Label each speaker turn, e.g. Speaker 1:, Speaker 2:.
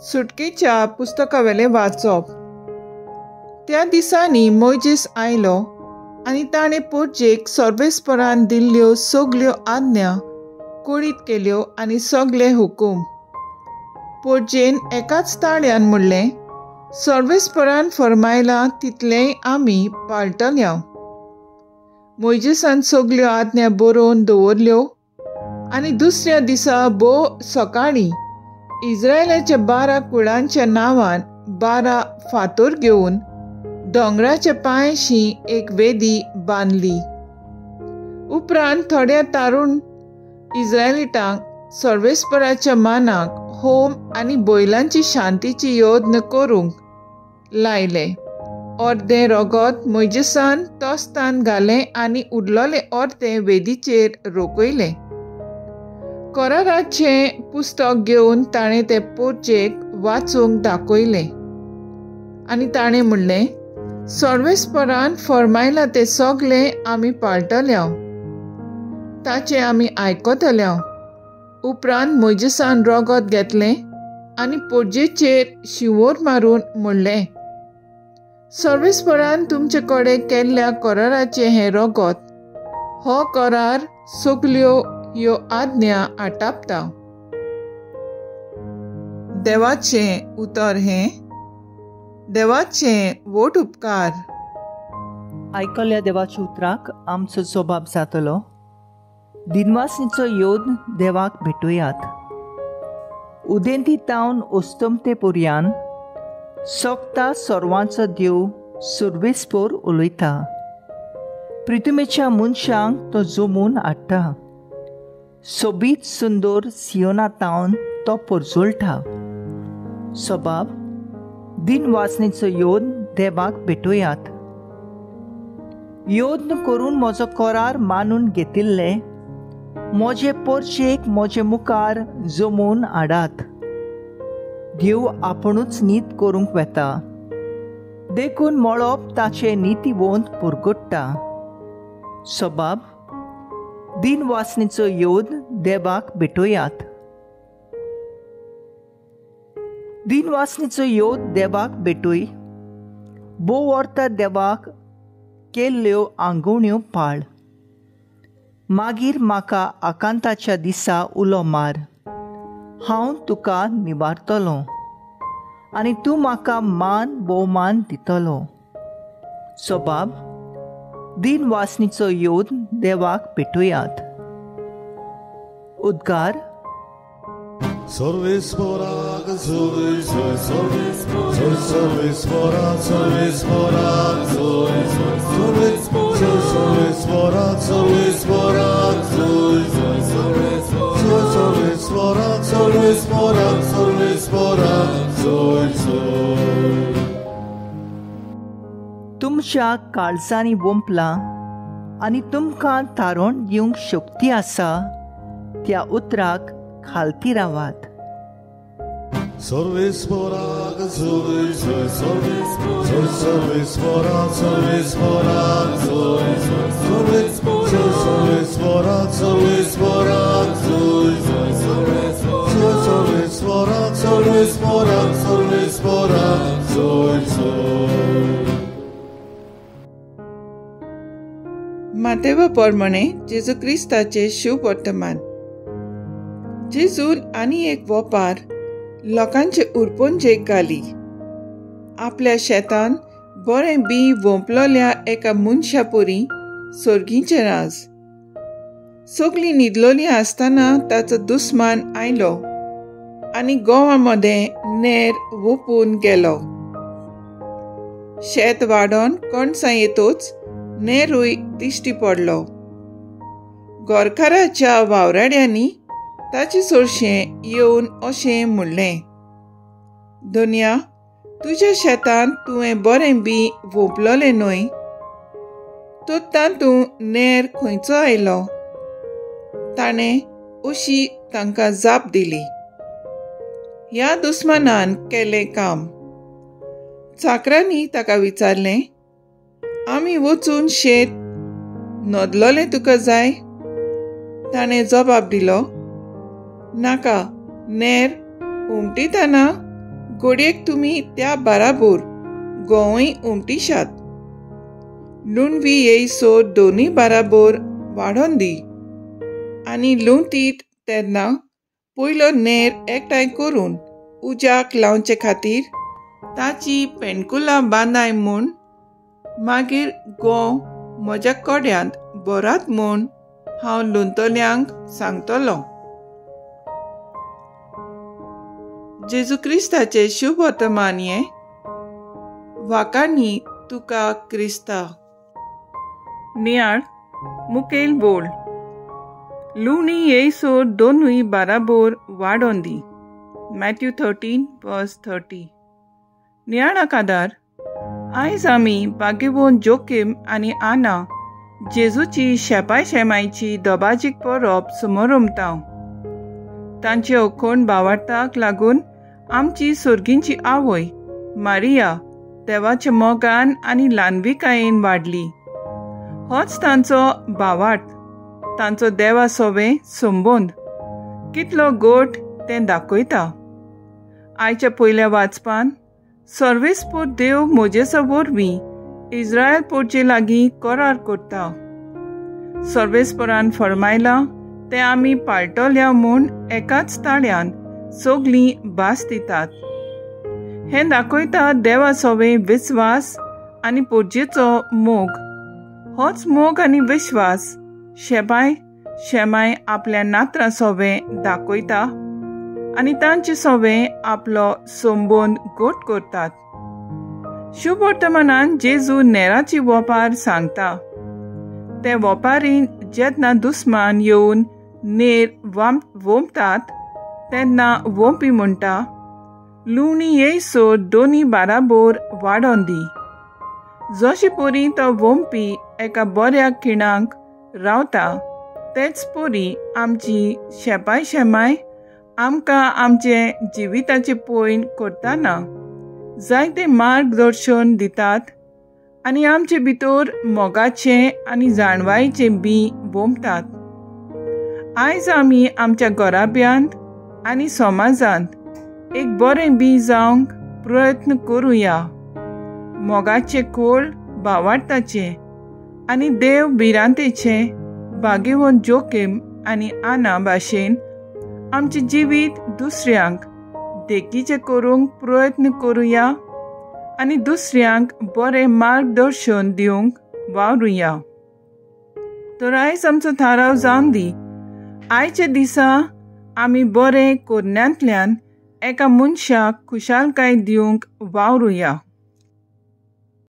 Speaker 1: सुटकेच्या पुस्तकावेलें वाचप. त्या दिसांनी मोयजेस आयलो आनी ताणें पोरजेक सर्वेस्परान दिल्ल्यो सगल्यो आज्ञा कळीत केल्यो आनी सगले हुकूम. पोरजेन एकाच ताळ्यान म्हणलें, सर्वेस्परान फर्मायलां तितलेंय आमी पाळटल्या. मोयजेसान सगल्यो आज्ञा बरोवन दवरल्यो आनी दुसऱ्या दिसा भोव सकाळीं इस्रायलाच्या 12 कुळांच्या नांवान 12 फातर घेवन दोंगराच्या पांयशी एक वेदी बांदली. उपरांत थोड्या तारुण इस्रायलिटांक सर्वेस्पराच्या मानाक होम आनी बैलांची शांतीची यत्न करूंक लायले. अर्दें रगत मोयजेसान तोस्तान घालें आनी उरलेलें अर्दें वेदीचेर रोखयलें. कराराचें पुस्तक घेवन ताणें तें पोरजेक वाचूंक दाखयलें आनी ताणें म्हणलें, सर्वेस्परान फर्मायलां तें सगलें आमी पाळटल्या, ताचें आमी आयकतल्या. उपरांत मोयजेसान रगत घेतलें आनी पोरजेचेर शिंवोर मारून म्हणलें, सर्वेस्परान तुमचे कडेन केल्ल्या कराराचें हें रगत, हो करार सगल्यो ह्यो आज्ञा आटापता. देवाचें उतर हें देवाचें वोट उपकार.
Speaker 2: आयकल्या देवाच्या उतराक आमचो स्वभाव जातलो. दिनवासनीचो योद देवाक भेटुयात. उदेंती तावन ओस्तमते पुर्यान सोगता सर्वांचो देव सुर्वेस्पोर उलयता. प्रितुमेच्या मनशांक तो जमून हाडटा. सोबीत सुंदर सियोना तावन तो परजोळटा. स्वभाव दिनवासनेचो योद देवाक भेटुयात. योद्न करून म्हजो करार मानून घेतिल्ले म्हजे पोरचेक म्हजे मुखार जमोवन हाडात. देव आपुणूच नीत करूंक वेता, देखून मळप ताचे नितीवंत पुरगुट्टा. स्वभाव दिनवासनेचो योद देवाक भेटुयात. दिनवासनेचो योद देवाक भेटूय. भोव वर्ता देवाक केल्ल्यो आंगवण्यो पाळ. मागीर म्हाका आकांताच्या दिसा उलो मार, हांव तुका निवारतलो आनी तूं म्हाका मान भोवमान दितलो. स्वभाव दिनवासनीचो योद देवाक भेटुयात. उद्गार.
Speaker 3: सर्वेस्पराक जोय जोय सर्वेस्पराक सर्वेस्पराक जोय जोय सर्वेस्पराक सर्वेस्पराक जोय जोय सर्वेस्पराक सर्वेस्पराक सर्वेस्पराक जोय जोय.
Speaker 2: तुमच्या काळजांनी वोंपलां आनी तुमकां तारण दिवंक शक्ती आसा त्या उतराक खालती रावात.
Speaker 3: सर्वेस्पराक जोय जोय सर्वेस्पराक सर्वेस्पराक जोय जोय सर्वेस्पराक सर्वेस्पराक जोय जोय सर्वेस्पराक सर्वेस्पराक सर्वेस्पराक जोय जोय.
Speaker 1: मातेवा प्रमाणे जेजू क्रिस्ताचे शुभ वर्तमान. जेजून आनी एक वोपार लोकांचे उरपोंजेक घाली. आपल्या शेतान बरें बी वोंपलोल्या एका मनशा परी सर्गीचें राज. सगलीं न्हिदलोलीं आसतना ताचो दुस्मान आयलो आनी गोवा मदें नेर वोपून गेलो. शेत वाडोवन कणसां येतोच नेरूय दिश्टी पडलो. गोरकाराच्या वावराड्यांनी ताचे सोरशें येवन अशें म्हणलें, दोनया, तुज्या शेतांत तुवें बरें बी वोंपलोलें न्हय, तर तातूंत नेर खंयचो आयलो? ताणें अशी तांकां जाप दिली, ह्या दुस्मानान केलें काम. चाकरांनी ताका विचारलें, आमी वचून शेत नदलोलें तुका जाय? ताणें जबाब दिलो, नाका, नेर उमटीतना घडयेक तुमी त्या बाराबोर गोंवूय उमटीशात. लुणवी येयसर दोनूय बाराबोर वाडोन दी आनी लुंवतीत तेन्ना पयलो नेर एकठांय करून उज्याक लावचे खातीर ताची पेणकुलां बांदाय म्हूण मागीर गोंव म्हज्या कोड्यांत भरात म्हूण हांव लुंतल्यांक सांगतलो. जेजू क्रिस्ताचें शुभ वर्तमान हें. वाकांनी तुका क्रिस्ता. नियाळ मुखेल बोल. लुवणी येयसर दोनूय बाराबोर वाडोन दी. मॅथ्यू 13:30. नियाळाक आदार. आयज आमी बागेवन जोकीम आनी आना जेजूची शेपाय शेमायची दबाजीक परब समोरमता. तांचे अखोण बावार्थाक लागून आमची सोर्गींची आवय मारिया देवाच्या मोगान आनी ल्हानविकायेन वाडली. होच तांचो भावार्थ, तांचो देवा सोवे संबंद कितलो गोट तें दाखयता. आयच्या पयल्या वाचपान सर्वेस्पोर देव मोजेसा वरवीं इस्रायल पोरचे लागीं करार करता. सर्वेस्पोरान फरमायलां तें आमी पाळटल्या म्हूण एकाच ताळ्यान सगलीं भास दितात. हें दाखयता देवा सोवे विस्वास आनी पोरजेचो मोग. होच मोग आनी विश्वास शेबाय शेमाय आपल्या नात्रां सोवे दाखयता आनी तांचे सोवे आपलो संबंद गोट करतात. शुभ वर्तमानान जेजू नेराची वोपार सांगता. ते वोपारीन जेन्ना दुस्मान येवन नेर वोंपतात तेन्ना वोंपी म्हणटा, लुवणी येयसर दोनी बाराबोर वाडोन दी. जशी पोरी तो वोंपी एका बऱ्या खिणाक रावता तेच पोरी आमची शेपाय शेमाय आमकां आमचे जिविताचे पयण करतना जायते मार्गदर्शन दितात आनी आमचे भितर मोगाचें आनी जाणवायेचें बी वोंपतात. आयज आमी आमच्या घराब्यांत आनी समाजांत एक बरें बी जावंक प्रयत्न करुया. मोगाचें खोल भावार्थाचें आनी देव भिरांतेचें भागेवन जोखीम आनी आना भाशेन आमचें जिवीत दुसऱ्यांक देखीचें करूंक प्रयत्न करुया आनी दुसऱ्यांक बरें मार्गदर्शन दिवंक वावरुया. तर आयज आमचो थाराव जावन दी. आयच्या दिसा आमी बरें कोरण्यांतल्यान एका मनशाक खुशालकाय दिवंक वावरुया.